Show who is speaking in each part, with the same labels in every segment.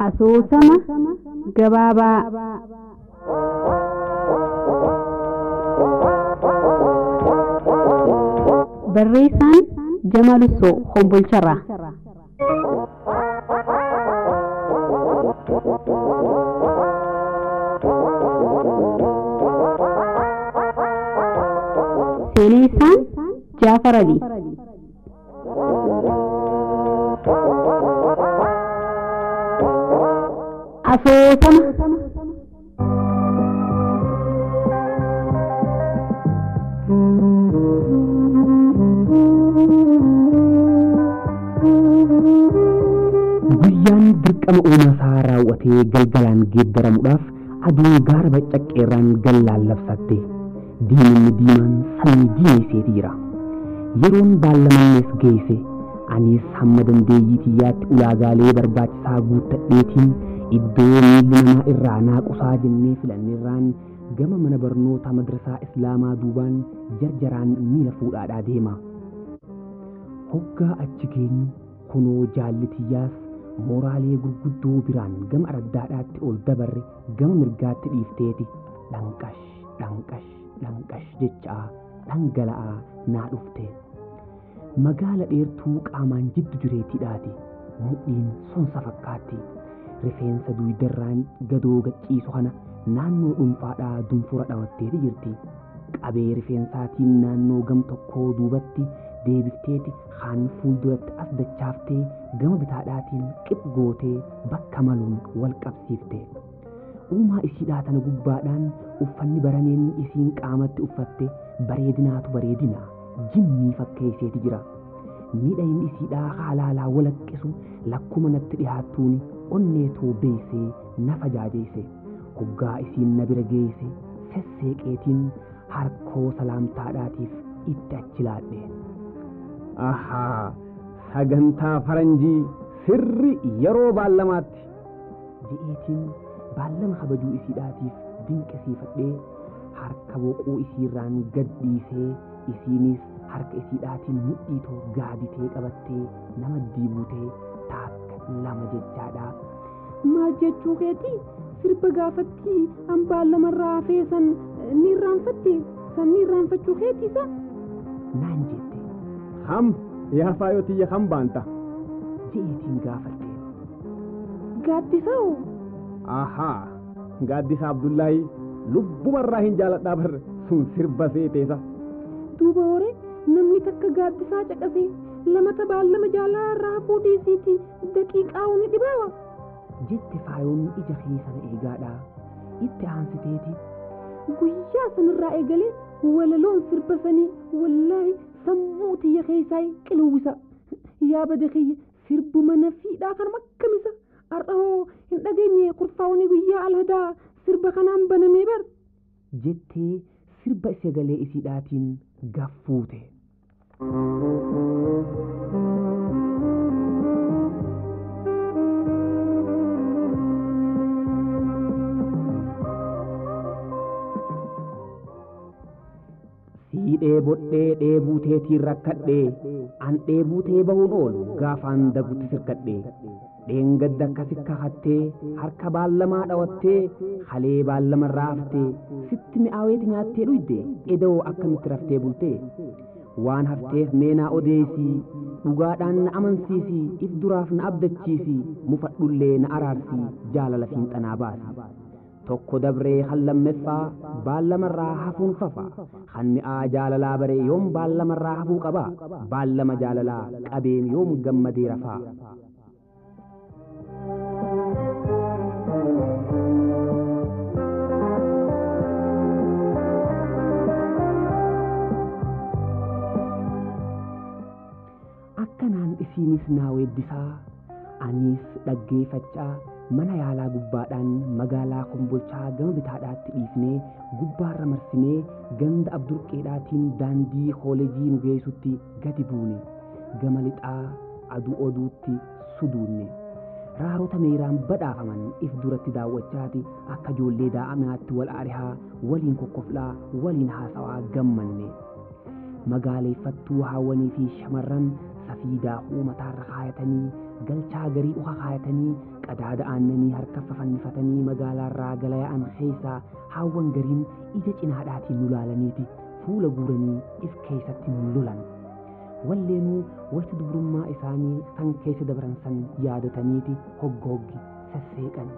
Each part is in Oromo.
Speaker 1: Asoosama gabaabaa barreessaan Jamaal Ussoo Hombolcharraa. Seenessaan Jaafar Alii. Asoosama
Speaker 2: Guyyaan dirqama uumasaa raawwatee galgalaan geeddaramuudhaaf aduun gaara bacaqqeerraan gallaan labsatte. Diiminni diimaan samii diimeseeti jira. Yeroon baallamannees geesse anis hamma dandeeyyii tiyyaatti ulaagaalee barbaachisaa guuttadheetiin iddoo miilli namaa irraa naaqusaa jennee filanneerraan gama mana barnoota madrasaa Islaamaa duubaan jarjaraan miila fuudhaadhaa deema. Hoggaa achi geenyu kunoo jaalli tiyyaas mooraalee gurguddoo biraan gama araddaadhaatti ol dabarre gama mirgaatti dhiifteeti dhanqash dhanqash dhanqash jechaa dhangala'aa naa dhufte. Magaala dheertuu qaamaan jiddu jireetiidhaati. Mudhiin sonsa fakkaatti. Rifeensa duydarraan gadoo gacciisu kana naannoo dhuunfaadhaa dunfura dhawatteeti jirti. Qabee rifeensaatiin naannoo gam tokkoo duubatti deebifteeti kaan fuulduratti as dachaaftee gama bitaadhaatiin qip gootee bakka maluun wal qabsiifte. Uumaa isiidhaa tana gubbaadhaan uffanni baraneen isiin qaamatti uffatte bareedinaatu bareedina jinnii fakkeesseeti jira. Miidhagin isiidhaa haalaalaa walaqqisu lakkuma natti dhiyaattuun onneetoo beeysee nafa jaajeesse. Hoggaa isiin na bira geesse sesseeqeetiin harkoo salaamtaadhaatiif itti achi laadhe.
Speaker 3: Ahaa, sagantaa faranjii sirri yeroo baallamaatti.
Speaker 2: Je'eetiin baallama kabajuu isiidhaatiif dinqisiifadhee harka boquu isiirraan gad dhiisee isiinis harka isiidhaatiin mudhiitoo gaaditee qabattee nama diibutee taakka lama jechaadha.
Speaker 1: Maal jechuu keetii sirba gaafatti an baallamarraa hafee san ni irraanfatte san ni irraanfachuu keetiisa?
Speaker 2: Naan jette.
Speaker 3: Ham yaa faayoo tiyya ham baanta?
Speaker 2: Je'eetiin gaafadhe.
Speaker 1: Gaaddisaa.
Speaker 3: Ahaa, Gaaddisa Abdullahi lubbumarraa hin jaaladhaa bar sun sirba seeteesa.
Speaker 1: Duuba horee namni takka gaaddisaa caqasee lamata baallama jaalala irraa hafuu dhiisiiti daqiiqaa ni dhibaawa.
Speaker 2: Jette faayoon ija keessana eegaadhaa. Itti aansiteeti.
Speaker 1: Guyyaa sanirraa eegalee walaloon sirba sanii wallaahi sammuu tiyya keessaa qilwwisa. Yaa bada kiyya sirbuma nafiidhaa kanuma akkamisa. Har'a hoo hin dhageenye kurfaa'uun guyyaa alhadaa sirba kanaan banamee bar.
Speaker 2: Jettee sirba sagalee isiidhaatiin gaffuute. Sii dheebodhee dheebuuteetiin rakkadhee an dheebuutee bahuun oolu gaafaan dagutti sirkadhee. Dheengadda akkasi kakattee harka baallamaa dhawattee halee baallamarraa haftee sitti mi'aaweeti nyaattee dhuyde edoo akkamitti raftee bultee waan hafteef meenaa odeessii dhugaadhaan na amansiisii if duraaf na abdachiisii mufadhullee na araarsii jaalala fiinxanaa baasi. Tokko dabree kan lammaffaa baallamarraa hafuun fafa kan mi'aa jaalalaa baree yoom baallamarraa hafuu qaba baallama jaalalaa qabeen yoom gammadee rafaa. Akkanaan isiinis naa weeddisaa anis dhaggeeffachaa mana yaalaa gubbaadhaan magaalaa Kombolchaa gama bitaadhaatti dhiifnee gubbaarra marsinee ganda Abdurqeedhaatiin daandii kooleejii nu geessutti gadi buune. Gama lixaa aduu oduutti suduunne. raarota meeraan badhaafaman if duratti daawwachaati akka ijoollee daa'amaatti wal arihaa waliin kokkoflaa waliin haasawaa gammanne. Magaaleeffattuu haawwanii fi shamarran safii daakuu mataarra kaayatanii galchaa garii uka kaayatanii qadaada aannanii harka fafannifatanii magaalaarraa gala yaa'an keessaa haawwan gariin ija cinaadhaatiin nu laalaniiti fuula guuranii if keessatti nu lolan. Walleenuu wayita dubrummaa isaanii kan keessa dabran san yaadataniiti hoggooggi sesseeqan.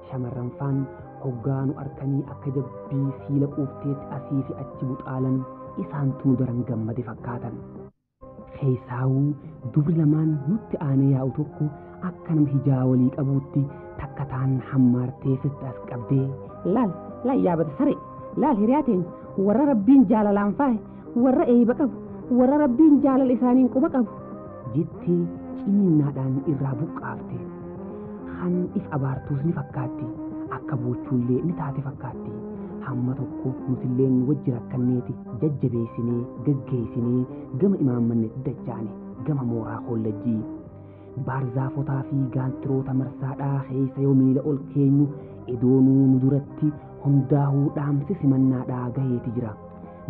Speaker 2: Shamarran faan hoggaa nu arkanii akka jabbii siila quufteetti asii fi achi buxaalan isaantu nu daran gammade fakkaatan. Keessaawuu dubri lamaan nutti aanee yaa'u tokko akka nama hijaa walii qabuutti takka taan hammaartee sitti as qabdee
Speaker 1: Laal laal yaabata saree laal hiriyaa teenya warra rabbiin jaalalaan faaye warra eeyba qabu warra rabbiin jaalala isaaniin quba qabu
Speaker 2: jettee ciniinnaadhaan irraa buqqaafte. Han if abaartuus ni fakkaatti akka boochuullee ni taate fakkaatti. Hamma tokko nutilleen wajji rakkanneeti jajjabeessinee gaggeessinee gama imaammannetti dachaane gama mooraa kollejjii. Baarzaafotaa fi gaantiroota marsaadhaa keessa yoo miila ol keenyu idoonuu nu duratti hundaa'uu dhaamsi simannaadhaa gaheeti jira.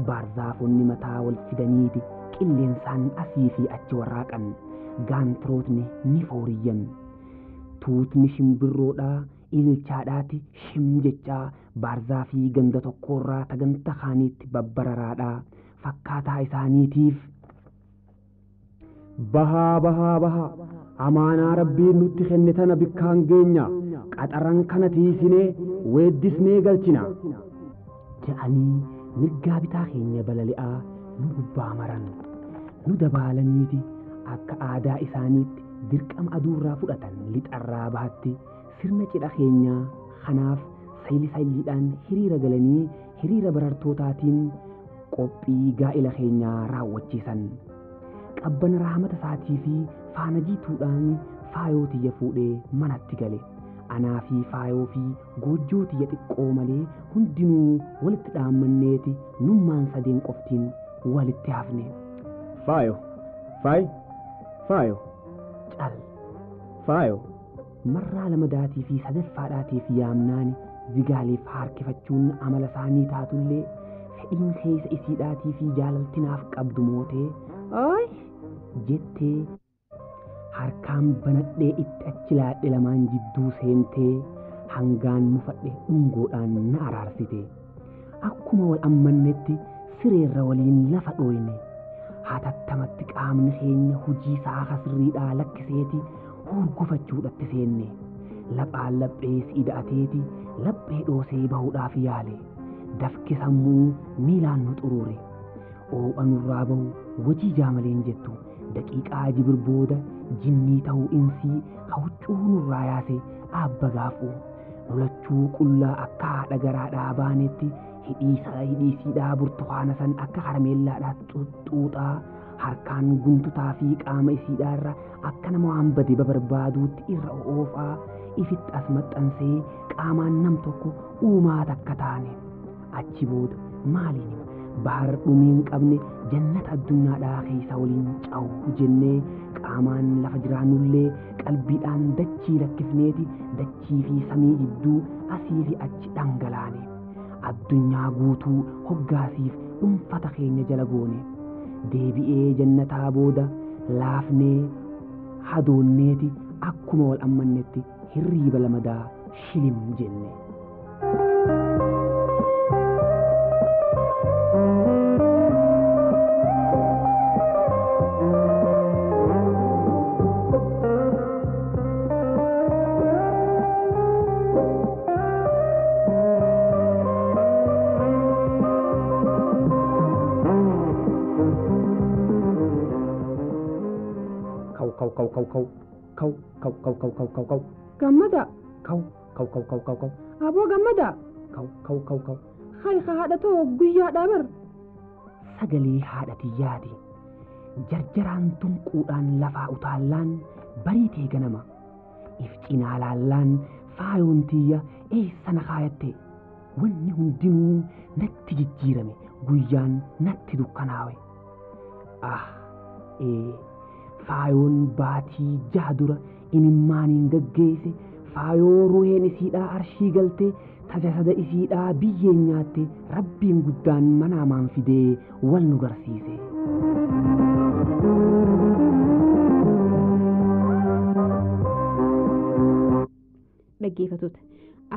Speaker 2: Baarzaafonni mataa wal fidaniiti qilleensaan asii fi achi warraaqan. Gaantirootni ni fooriyyan. Tuutni shimbirroodhaa ilchaadhaati shim jechaa baarzaa fi ganda tokkorraa tagantha kaaniitti babbararaadhaa fakkaataa isaaniitiif.
Speaker 3: Bahaa bahaa bahaa amaanaa rabbiin nutti kenne tana bikkaan geenya qaxaran kana tiisinee weeddisnee galchina.
Speaker 2: Ja'anii mirgaa bitaa keenya balali'aa nu gubbaa maran nu dabaalaniiti akka aadaa isaaniitti dirqama aduurraa fudhatan lixarraa bahatti sirna cidha keenyaa kanaaf sayli sayliidhaan hiriira galanii hiriira barartootaatiin qophii gaa'ila keenyaa raawwachiisan. Qabbana raamata isaatii fi faana jiituudhaan faayoo tiyya fuudhee manatti gale. Anaa fi faayoo fi goojjoo tiyya xiqqoo malee hundinuu walitti dhaammanneeti nummaan sadeen qoftiin walitti hafne.
Speaker 3: Faayo, faayi, faayo,
Speaker 2: Cal.
Speaker 3: Faayo.
Speaker 2: Marraa lamadaatii fi sadaffaadhaatiif yaamnaan zigaaleef harkifachuun amala isaanii taatullee fedhiin keessa isiidhaatii fi jaalaltinaaf qabdu mootee
Speaker 1: Ooy
Speaker 2: jettee harkaan banadhee itti achi laadhe lamaan jidduu seentee hangaan mufadhe dhungoodhaan na araarsite. Akkuma wal ammannetti sireerra waliin lafa dhooyne. Hatattamatti qaamni keenya hojii isaa sirriidhaa lakkiseeti hurgufachuudhatti seenne. Laphaan laphee si ida'ateeti laphee dhoosee bahuudhaaf yaale. Dafki sammuu miilaan nu xuruure. Oo'a nurraa bahu wajii jaamaleen jettu daqiiqaa jibir booda jinnii ta'uu insii huccuu nurraa yaase abba gaafuu. Lolachuu qullaa akka haadha garaadhaa baanetti hidhiisiidhaa burtukaana san akka karameellaadhaa xuxuuxaa harkaan guntutaa fi qaama isiidhaarra akka nama waan bade babarbaaduutti irra oofaa ifitti as maxxansee qaamaan nam tokko uumaa takka taane. Achi booda maaliin hima bahar dhumii hin qabne jannata addunyaadhaa keessa waliin cawu jennee qaamaan lafa jiraannullee qalbiidhaan dachii lakkifneeti dachii fi samii jidduu asii fi achi dhangalaane. Addunyaa guutuu hoggaasiif dhuunfata keenya jala goone. Deebi'ee jannataa booda laafnee hadoonneeti akkuma wal ammannetti hirriiba lamadaa shilim jenne.
Speaker 3: Kaw kaw kaw kaw kaw kaw kaw kaw kaw kaw kaw kaw
Speaker 1: Gammada
Speaker 3: kaw kaw kaw kaw kaw kaw
Speaker 1: aboo gammada
Speaker 3: kaw kaw kaw kaw
Speaker 1: hayka haadha too guyyaadhaa bar.
Speaker 2: Sagalee haadha tiyyaati. Jarjaraan tunquudhaan lafaa utaallaan bariitee ganama. If cinaa laallaan faayoon tiyya eessa na kaayatte. Wanni hundinuu natti jijjiirame guyyaan natti dukkanaawe. Ah ee Faayoon baatii 6 dura imimmaaniin gaggeesse, faayoo ruheen isiidhaa arshii galtee, tajasada isiidhaa biyyeen nyaatte, rabbiin guddaan manaamaan fidee wal nu garsiise.
Speaker 1: Dhaggeeffattoota,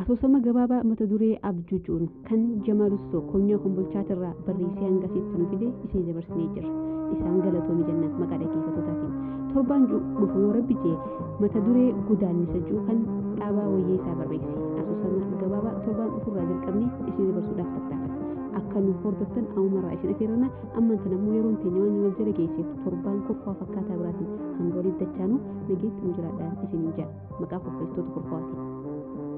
Speaker 1: asoosama gabaabaa mata duree Abjuujuun kan Jamaalussoo Konyaa Kombolchaatirraa barreessee hangasitti nu fide isin dabarsinee jirra. Isaan galatoomi jenna maqaa dhaggeeffattootaatiin. Torbaan dhufu yoo rabbi jee mata duree Godaannisa jiru kan Dhaabaa Wayyeessaa barreesse. Asoosama gabaabaa torbaan dhufurraa jalqabnee isin dabarsuudhaaf tattaafata. Akka nu hordoftan ammumarraa isin affeerrana. Ammaan kana immoo yeroon teenya waan wal jala geesseef torbaan kurfaa fakkaataa biraatiin hanga walitti dachaanuu nageetti nu jiraadhaa isiniin jedha. Maqaa qopheessitoota kurfaatiin.